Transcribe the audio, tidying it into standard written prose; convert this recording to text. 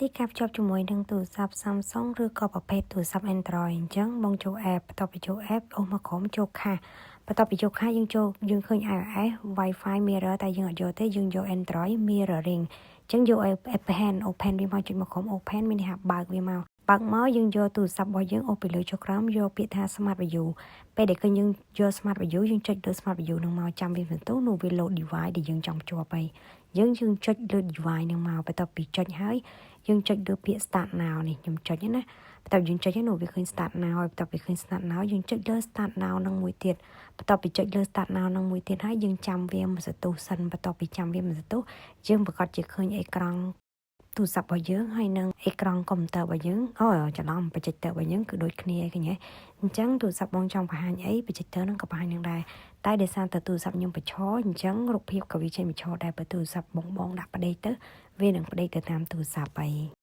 ទីការភ្ជាប់ជាមួយនឹងទូរស័ព្ទ Samsung ឬក៏ប្រភេទទូរស័ព្ទ Android អញ្ចឹងបងចូល app បន្ទាប់ពីចូល app អូសមកក្រោមចូល cast បន្ទាប់ពីចូល cast យើងចូលយើងឃើញ iOS Wi-Fi Mirror តែយើងអត់យកទេយើងយក Android Mirroring អញ្ចឹងយក open open វាមកចុចមកក្រោម open មានន័យថាបើកវាមកបើកមកយើងយកទូរស័ព្ទរបស់យើងអូសពីលើចុះក្រោមយកពាក្យថា Smart View ពេលដែលឃើញយើងយក Smart View យើងចុចលើ Smart View នឹងមកចាំវាបន្ទូនោះវា load device ដែលយើងចង់ភ្ជាប់ហើយយើងយើងចុចលើ device នឹងមកបន្ទាប់ពីចុចហើយយើងចុចលើពាក្យ start now នេះខ្ញុំចុចណាបន្ទាប់យើងចុចនោះវាឃើញ start now ហើយបន្ទាប់ពីឃើញ start now យើងចុចលើ start now នឹងមួយទៀតបន្ទាប់ពីចុចលើ start now នឹងមួយទៀតហើយយើងចាំវាមួយសន្ទុះសិនបន្ទាប់ពីចាំវាមួយសន្ទុះយើងប្រកាសជាឃើញអេក្រង់ទូរស័ព្ទរបស់យើងហើយនិងអេក្រង់កុំព្យូទ័ររបស់យើងអូច្រឡំ projector របស់យើងគឺដូចគ្នាឃើញទេអញ្ចឹងទូរស័ព្ទបងចង់បង្ហាញអី projector នឹងក៏បង្ហាញនឹងដែរតែដោយសារតែទូរស័ព្ទខ្ញុំបញ្ឈរអញ្ចឹងរូបភាពក៏វាចេញបញ្ឈរដែរបើទូរស័ព្ទបងបងដាក់ផ្ដេកទៅវានឹងផ្ដេកទៅតាមទូរស័ព្ទហើយ។